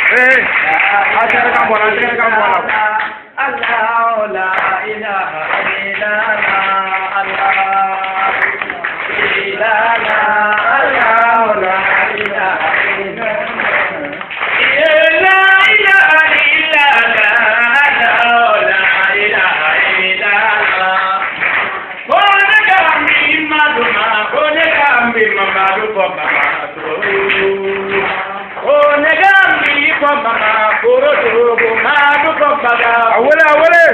Ee, a tɛgɛ kan bɔ a la, a tɛgɛ kan bɔ a la. الله لا إله إلا الله إلا الله لا إله إلا لا إله إلا الله لا إله إلا الله. A wele, a wele.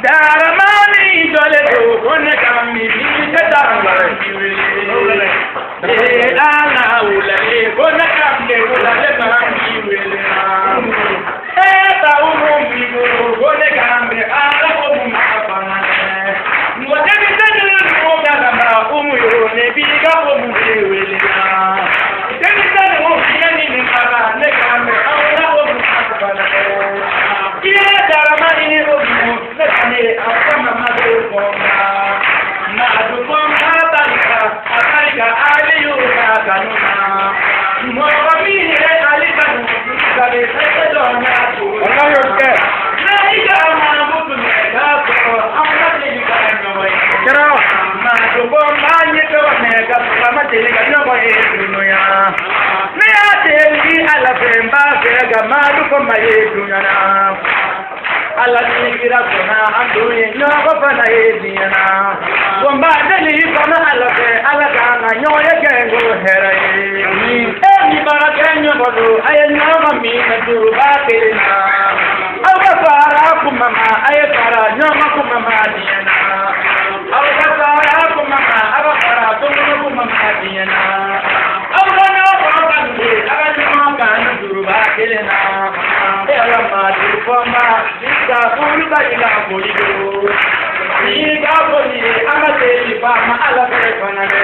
Daramani dole do kone kami mi daramani e ala ula e kone kami ula le kami wele e ta umu mi go kone kami ala umu ma bana mo de bi de mo ga ma umu yo ne bi ga umu wele na de bi de mo ni ni ma ne kami ala umu ma bana iye daramani ni umu ne kami akama ma do ko ma ma do ko ma barika barika aliyu ka kanuna mo mi re ali kanu ka be se do na tu Wallahi o kɛ. na ida ma butu ne ka ko amma te ni ka no wai Kɛra. ma do ko ma ni to ne ka ko ma te ni ka no wai dunya ne ya te ni ala fe ba fe ga ma do ko ma ye dunya na ala ni kira kona an dun ye ɲɔgɔn fana ye diɲɛ na wa n b'a deli fana ala fɛ ala k'an ka ɲɔgɔn ye kɛ n ko hɛrɛ ye e ni baara kɛ ɲɔgɔn don a ye ɲɔgɔn min duuruba kelen na aw ka fara kuma ma a ye fara ɲɔgɔn kuma ma diɲɛ na aw ka fara kuma ma aw ka fara tɔmɔnɔ kuma ma diɲɛ na aw ka ɲɔgɔn kanu de a ka ɲɔgɔn kanu duuruba kelen na e ala ma duuru fɔ ma ka furu ka i ka foli don ni ka foli ye an ka deli fa ma ala fɛ fana dɛ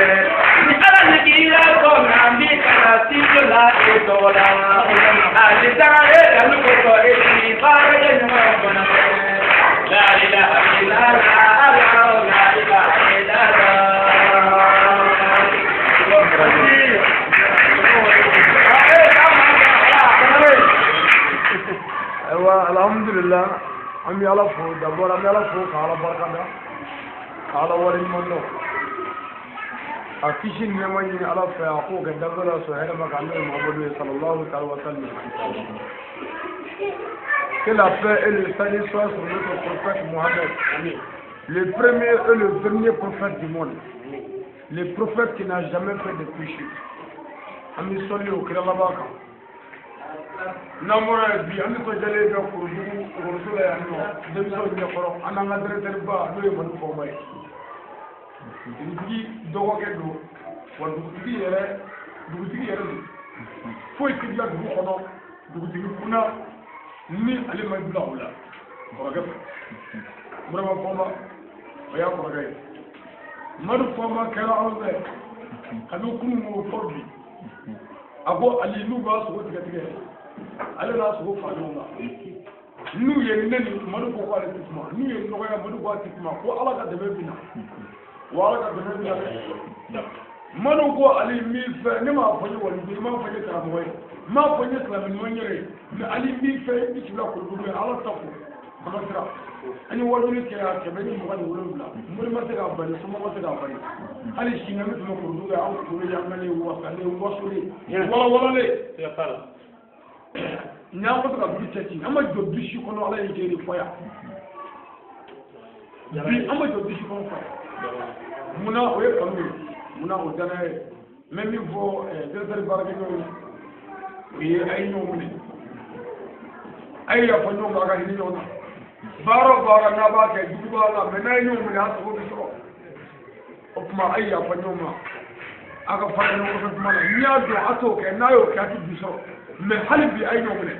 ni ala ni k'i la kɔnɔ an bi kana si la e tɔgɔ la a ti taga e kanu ko fɔ e ti baara kɛ ɲɔgɔn fana dɛ la ilaha illallah la ilaha illallah. Ayiwa, alhamdulillah, an bɛ ala fo d'abord, an bɛ ala fo ka ala barika da, ka ala waleɲuman dɔn, a kisi ni nɛɛma ɲini ala fɛ a k'o kɛ danfɛn la sɔn hɛrɛ ma k'an n'o ye Muhamadu ye sallallahu alaihi wa sallam. Que la paix et le salut soient sur notre prophète Mohammed, le premier et le dernier prophète du monde, le prophète qui n'a jamais fait de péché. An bɛ sɔli o kira laban kan. N'an bɔra yen bi, an nisɔndiyalen bɛ Korodugu ekɔliso la yan nɔ, denmisɛnw ɲɛkɔrɔ, an n'an ka directeur ba n'o ye Madu Fɔnba ye. Dugutigi dɔgɔkɛ don, wa dugutigi yɛrɛ don. Foyi tɛ dilan dugu kɔnɔ dugutigi kunna ni ale ma bila o la kɔrɔkɛ fɛ. Burama Fɔnba, o y'a kɔrɔkɛ ye. Madu Fɔnba kɛra anw fɛ kabini kunun ko fɔ bi. A ko Ali n'u b'a sogo tigɛ tigɛ, ale n'a sogo fara ɲɔgɔn kan. N'u ye nɛni, Madu ko k'ale tɛ kuma. N'u ye nɔgɔya, Madu ko a tɛ kuma. Ko ala ka dɛmɛ bɛ na, wa ala ka dɛmɛ bɛ na. Madu ko Ali n b'i fɛ, ne m'a fɔ n ye waliden ye, n m'a fɔ n ye karamɔgɔ ye, n m'a fɔ n ye silamɛ ɲuman yɛrɛ ye, mais Ali n b'i fɛ, i bisimila Korodugu ye, ala ta fo. Fana sira. An ye wajuli kɛ a 127, mori ma se k'a bali, soma ma se k'a bali. Hali sini an bɛ tɛmɛ Korodugu ye, anw kunkolo yangalen, wasalen, wasolen, walawalalen. Ni an ma se ka du cɛ ci, an ma jɔ bisi kɔnɔ, ala ye jɛri fɔ yan. Bi an ma jɔ bisi kɔnɔ fɔ yan. Munna o ye kanu ye, munna o danaya ye. N bɛ min fɔ directeur baarakɛɲɔgɔnw ye, o ye a ye ɲɔgɔn minɛ, a ye yafa ɲɔgɔn ma, a ka hinɛ ɲɔgɔn na. Baara o baara n'a b'a kɛ jugu b'a la, mais n'a ye ɲɔgɔn minɛ a sago bɛ sɔrɔ. O tuma a ye yafa ɲɔgɔn ma, a ka fara ɲɔgɔn kɔfɛ kuma la. N'i y'a dɔn a t'o kɛ, n'a y'o kɛ a tɛ bi sɔrɔ. Mais hali bi a ye ɲɔgɔn minɛ.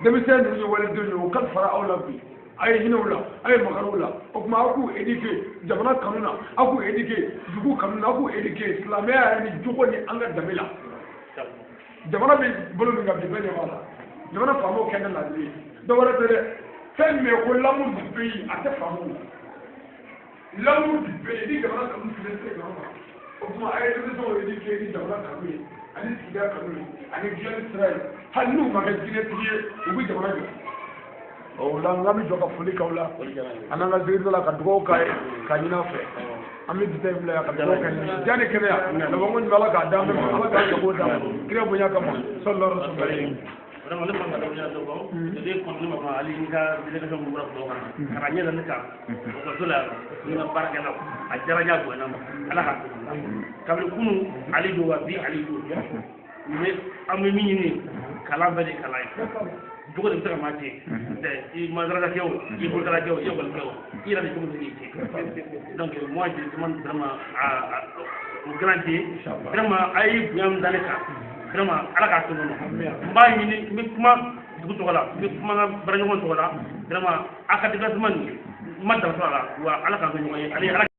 Denmisɛn ninnu ye walidenw ye, o ka fara aw la bi. A ye hinɛ u la, a ye makari u la. O tuma, aw k'u éduquer jamana kanu na, aw k'u éduquer dugu kanu na, aw k'u éduquer silamɛya yɛrɛ ni jogo ni an ka danbe la. Jamana bɛ bolo min kan bi, bɛɛ ɲɛ b'a la. Jamana faamaw kɛ ne laadiri ye, dɔ wɛrɛ tɛ dɛ. Fɛn min ye ko l'amour du pays, a tɛ faamu. L'amour du pays ni jamana kanu filɛ tɛ se ma. O tuma, a ye denmisɛnw éduquer ni jamana kanu ye, ani sigida kanu ye, ani dilanni sira ye. Hali n'u ma kɛ diinɛtigi ye, u bɛ jamana jɔ. O la, n k'an bɛ jɔ ka foli k'aw la, an n'an ka ziiri la, ka dugawu k'a ye, ka ɲini aw fɛ. An bɛ bi ta in bila yan, ka dugawu kɛ ɲini diya ni kɛnɛya labanko ɲuman. Ala k'a d'an bɛɛ ma, Ala k'an sago d'an ma kira bonya kama, sallallahu alaihi wa sallam. Vraiment, ne man ka daminɛ dɔ bɔ ne kɔni, ne ma fɔ hali n ka délégation mun bɔra Bamakɔ ka na ɲɛ da ne kan ekɔliso la yan, ni n ka baarakɛlaw, a diyara n ye, a bonyana ma. Ala k'a to kabini kunu ali don wa bi ali don. Mais an bɛ min ɲini, kalan bɛɛ de ye kalan ye, jogo de bɛ se ka maa tiɲɛ tɛ. I madarasa kɛ o, i bolokala kɛ o, i ekɔli kɛ o, i yɛrɛ de jogo bɛ se k'i tiɲɛ. Donc moi, je demande vraiment à au grand Dieu, vraiment, a ye bonya min da ne kan, vraiment, Ala k'a to nɔ. N b'a ɲini, n bɛ kuma dugu tɔgɔ la, n bɛ kuma n ka baaraɲɔgɔn tɔgɔ la. Vraiment, a ka déplacement nin, n ma dara sɔrɔ a la wa. Ala k'an to ɲɔgɔn ye ale Ala.